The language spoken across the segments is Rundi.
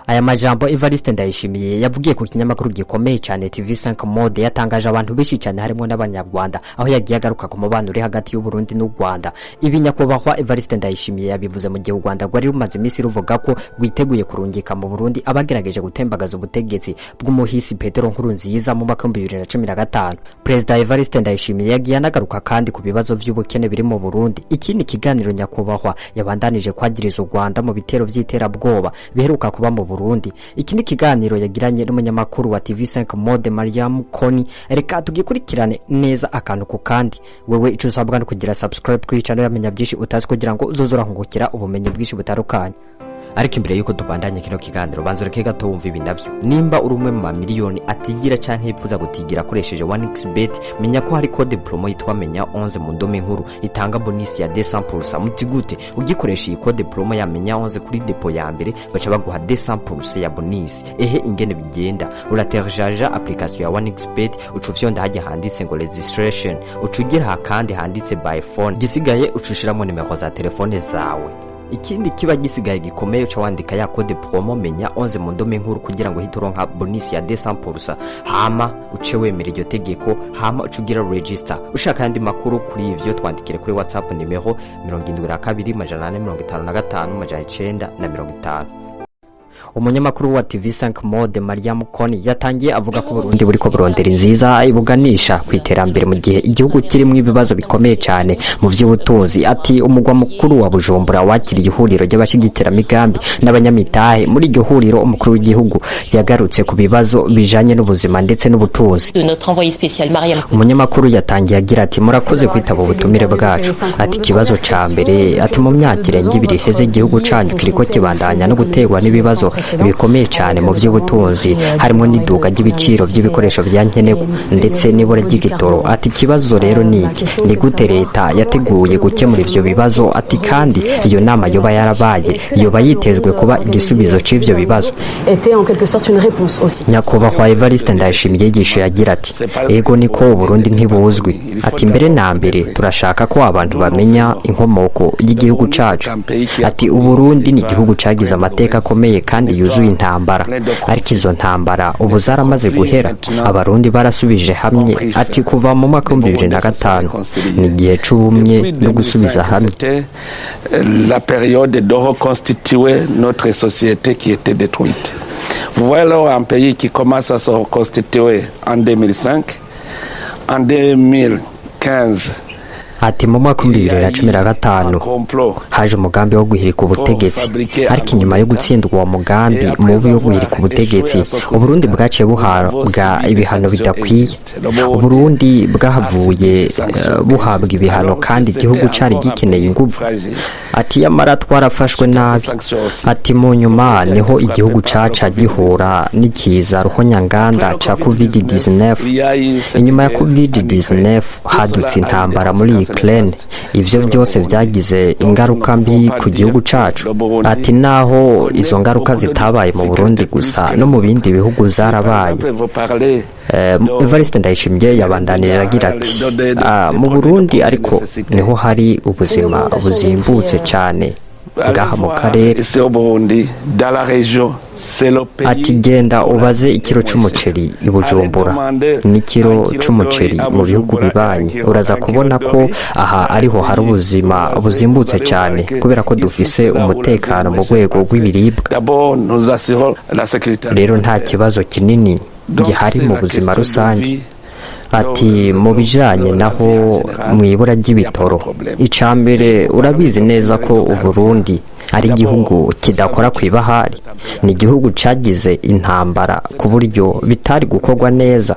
Aya majambo Evariste Ndayishimiye yavugiye ku kinyamakuru gikomeye cyane TV5 Monde yatangaje abantu benshi cyane, harimo n'Abanyarwanda, aho yagiye agaruka ku mubano uri hagati y'u Burundi n'u Rwanda. Ibi nyakubahwa Evariste Ndayishimiye yabivuze mu gihe u Rwanda rwari rumaze iminsi ruvuga ko rwiteguye kurungika mu Burundi abagerageje gutembagaza ubutegetsi bw'umuhisi Petero Nkurunziza mu mwaka 2015. Perezida Evariste Ndayishimiye yagiye anagaruka kandi ku bibazo by'ubukene biri mu Burundi. Ikindi kiganiro nyakubahwa yabandanije kwagiriza u Rwanda mu bitero by'iterabwoba biheruka kuba mu Burundi. Iki ni kiganiro yagiranye n'umunyamakuru wa TV5 Monde Mariam Koni. Reka tugikurikirane neza akantu ku kandi. Wewe ico usabwa no kugira subscribe kuri channel yamenya byinshi utazi, kugira ngo uzoze urahungukira ubumenyi bwinshi butandukanye. Ariko imbere yuko tubandanye kino kiganiro, banza ureke gato wumva ibi navyo. Nimba uri umwe mu mamiliyoni atigira canke yifuza gutigira akoresheje 1xBet, menya ko hari code promo yitwa menya 11 mu ndome nkuru itanga bonus ya 200%. Muti gute? Ugikoresha iyi code promo ya menya 11 kuri dépôt ya mbere, baca baguha 200% ya bonus. Ehe, ingene bigenda: uratéléchargea application ya 1xBet, uca ufyonda hajya handitse ngo registration, uca ugera kandi handitse by phone, gisigaye uca ushiramo nimero za telefone zawe. Ikindi kiba gisigaye gikomeye, uca wandika ya code promo menya 11 mu ndome nkuru kugira ngo uhite uronka bonus ya 200%, hama uce wemera iryo tegeko, hama uce ugira register. Ushaka ayandi makuru kuri ivyo, twandikire kuri WhatsApp nimero 72 455 950. Umunyamakuru wa TV5 Monde Mariam Koni yatangiye avuga ko Burundi buriko burondera inziza ibuganisha ku iterambere mu gihe igihugu kirimo ibibazo bikomeye cyane mu by'ubutunzi. Ati umugwa mukuru wa Bujumbura wakiriye ihuriro ry'abashigikiramigambi n'abanyamitahe. Muri iryo huriro, umukuru w'igihugu yagarutse ku bibazo bijanye n'ubuzima ndetse n'ubutunzi. Notre envoyé spécial Mariam Umunyamakuru yatangiye agira ati: "Murakoze kwitaba ubutumire bwacu." Ati ikibazo ca mbere, ati mu myaka irenga 2 iheze, igihugu canyu kiriko kibandanya no guterwa n'ibibazo bikomeye cyane mu by'ubutunzi, harimo n'iduka ry'ibiciro by'ibikoresho bya nkenerwa ndetse n'ibura ry'igitoro. Ati ikibazo rero ni iki: ni gute leta yateguye gukemura ivyo bibazo? Ati kandi iyo nama yoba yarabaye yoba yitezwe kuba igisubizo c'ivyo bibazo? Était en quelque sorte une réponse aussi. Nyakubahwa Evariste Ndayishimiye yigisha agira ati: "Ego, niko, Uburundi ntibuzwi." Ati mbere na mbere turashaka ko abantu bamenya inkomoko y'igihugu cacu. Ati Uburundi ni igihugu cagize amateka akomeye kandi yuzuye intambara, ariko izo ntambara ubu zaramaze guhera, Abarundi barasubije hamwe. Ati kuva mu mwaka w'2005 ni igihe c'ubumwe no gusubiza hamwe. C'était la période de reconstituer notre société qui était détruite. Vous voyez alors un pays qui commence à se reconstituer en 2005, en 2015, Ati mu mwaka w'2015 un complot haje umugambi wo guhirika ubutegetsi, ariko inyuma yo gutsindwa uwo mugambi mubi wo guhirika ubutegetsi, Uburundi bwaciye buhabwa ibihano bidakwiye. Uburundi bwahavuye buhabwa ibihano kandi igihugu cari gikeneye inguvu. Ati yamara twarafashwe nabi. Ati mu nyuma niho igihugu caca gihura n'ikiza ruhonyanganda ca COVID-19. Inyuma ya COVID-19 hadutse intambara muri Ukraine. Ivyo byose byagize ingaruka mbi ku gihugu cacu. Ati naho izo ngaruka zitabaye mu Burundi gusa, no mu bindi bihugu zarabaye. Evariste Ndayishimiye yabandanije agira ati: "Ah, mu Burundi ariko niho hari ubuzima buzimbutse cyane ngaha mu karere." Ici au Burundi, dans la région, c'est le pays. Ati genda ubaze ikiro c'umuceri i Bujumbura n'ikiro c'umuceri mu bihugu bibanyi, uraza kubona ko aha ariho hari ubuzima buzimbutse cyane, kubera ko dufise umutekano mu rwego rw'ibiribwa. D'abord, nous assurons la sécurité. Rero nta kibazo kinini gihari mu buzima rusange. Ati mu bijanye naho mu ibura ry'ibitoro, ica mbere urabizi neza ko Uburundi ari igihugu kidakora ku ibahari, ni igihugu cagize intambara ku buryo bitari gukorwa neza.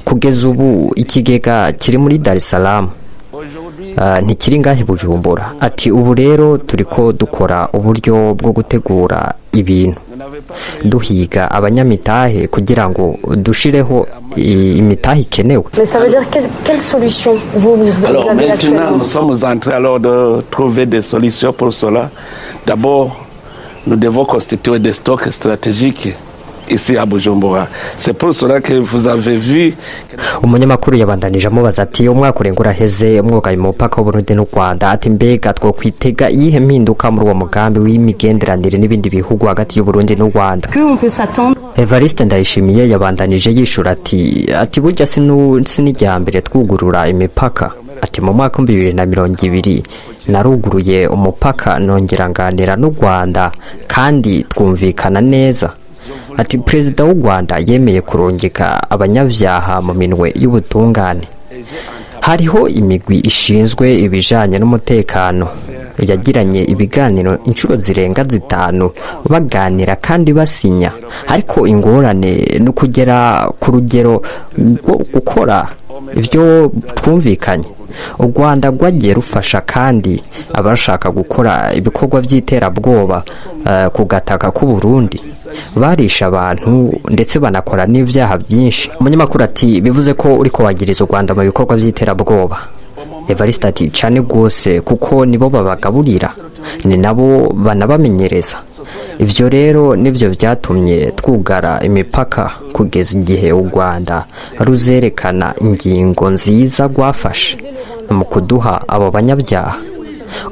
Kugeza ubu ikigega kiri muri Dar es Salaam, ntikiri ngahe i Bujumbura. Ati ubu rero turiko dukora uburyo bwo gutegura ibintu, duhiga abanyamitahe kugira ngo dushireho imitahe ikenewe. Mais ça veut dire quelle solution vous, vous Alors avez maintenant, actuellement? Nous sommes en train alors de trouver des solutions pour cela. D'abord, nous devons constituer des stocks stratégiques. ici à Bujumbura. C'est pour cela que vous avez vu. Umunyamakuru yabandanije amubaza ati: "Umwaka urenga uraheze mwugaye umupaka w'Uburundi n'u Rwanda." Ati: "Mbega twokwitega iyihe mpinduka muri uwo mugambi w'imigenderanire n'ibindi bihugu hagati y'Uburundi n'u Rwanda?" Que on peut s'attendre Evariste Ndayishimiye yabandanije yishura ati: "Burya sin'irya mbere twugurura imipaka." Ati: "Mu mwaka wa 2020 naruguruye umupaka, nongera nganira n'u Rwanda kandi twumvikana neza." Ati: "Perezida w'u Rwanda yemeye kurungika abanyabyaha mu minwe y'ubutungane. Hariho imigwi ishinzwe ibijanye n'umutekano yagiranye ibiganiro inshuro zirenga zitanu, baganira kandi basinya, ariko ingorane ni ukugera ku rugero rwo gukora ibyo twumvikanye. U Rwanda rwagiye rufasha kandi abashaka gukora ibikorwa by'iterabwoba ku gataka k'u Burundi. Barisha abantu ndetse banakora n'ibyaha byinshi." Umunyamakuru ati: "Bivuze ko uriko wagiriza u Rwanda mu bikorwa by'iterabwoba?" Evariste ati: "Cane rwose, kuko nibo babagaburira, ni nabo banabamenyereza. Ivyo rero nivyo vyatumye twugara imipaka kugeza igihe u Rwanda ruzerekana ingingo nziza rwafashe mu kuduha abo banyabyaha.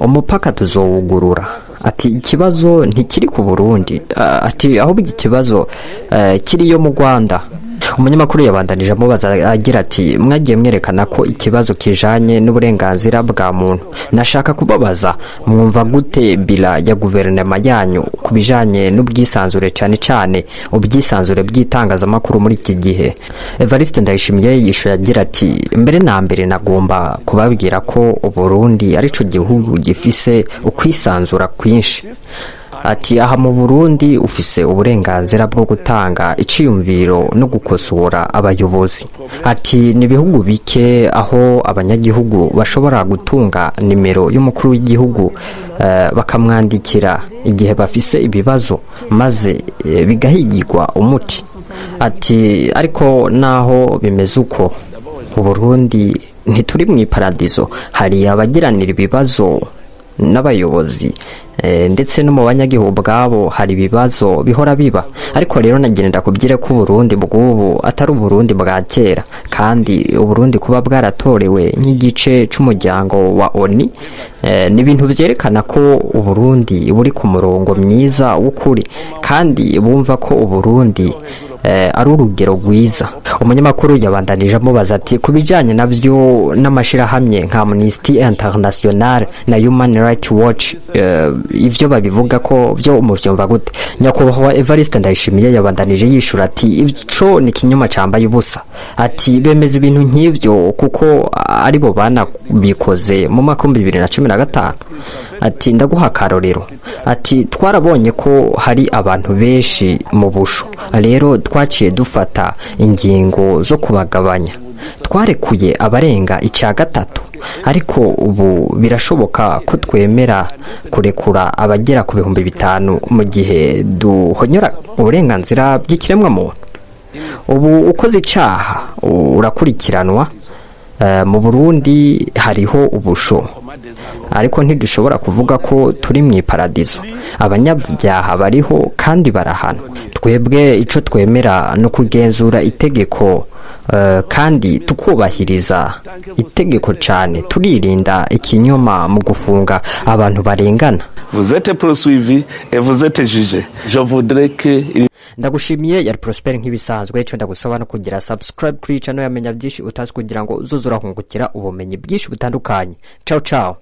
Umupaka tuzowugurura." Ati: "Ikibazo ntikiri ku Burundi." Ati: "Ahubwo ikibazo kiriyo mu Rwanda." Umunyamakuru yabandanije amubaza agira ati: "Mwagiye mwerekana ko ikibazo kijanye n'uburenganzira bwa muntu. Nashaka kubabaza, mwumva gute bilan ya guverinoma yanyu ku bijanye n'ubwisanzure, cane cane ubwisanzure bw'itangazamakuru muri iki gihe?" Evariste Ndayishimiye yishuye agira ati: "Mbere na mbere nagomba kubabwira ko Uburundi arico gihugu gifise ukwisanzura kwinshi." Ati: "Aha mu Burundi ufise uburenganzira bwo gutanga iciyumviro no gukosora abayobozi." Ati: "Ni ibihugu bike aho abanyagihugu bashobora gutunga nimero y'umukuru w'igihugu, bakamwandikira igihe bafise ibibazo, maze bigahigirwa umuti." Ati: "Ariko naho bimeze uko, Uburundi ntituri mu iparadizo. Hari abagiranira ibibazo n'abayobozi, ndetse no mu banyagihugu ubwabo hari ibibazo bihora biba. Ariko rero nagenda kubwire ko Uburundi bw'ubu atari Uburundi bwa kera, kandi Uburundi kuba bwaratorewe nk'igice c'umuryango wa ONU, ni ibintu vyerekana ko Uburundi buri ku murongo mwiza w'ukuri, kandi bumva ko Uburundi ari urugero rwiza." Umunyamakuru yabandanije amubaza ati: "Ku bijanye navyo n'amashirahamwe nka Amnesty International na Human Rights Watch, ivyo babivuga ko vyo muvyumva gute?" Nyakubahwa Evariste Ndayishimiye yabandanije yishura ati: "Ico ni ikinyoma cambaye ubusa." Ati: "Bemeza ibintu nk'ivyo kuko aribo banabikoze mu mwaka wa 2015." Ati: "Ndaguha akarorero." Ati: "Twarabonye ko hari abantu benshi mu busho, rero twaciye dufata ingingo zo kubagabanya. Twarekuye abarenga icya gatatu, ariko ubu birashoboka ko twemera kurekura abagera ku 5000 mu gihe duhonyora uburenganzira bw'ikiremwamuntu. Ubu ukoze icaha urakurikiranwa. Mu Burundi hariho ubusho, ariko ntidushobora kuvuga ko turi mu iparadizo. Abanyabyaha bariho kandi barahanwa. Twebwe ico twemera no kugenzura itegeko, kandi tukubahiriza itegeko cane. Turirinda ikinyoma mu gufunga abantu barengana." Vous êtes poursuivi et vous êtes jugé. Je voudrais que Ndagushimiye, yari Prosper nk'ibisanzwe. Ico ndagusaba no kugira subscribe kuri channel yamenya byinshi utazi, kugira ngo uzoze urahungukira ubumenyi bwinshi butandukanye. Ciao ciao.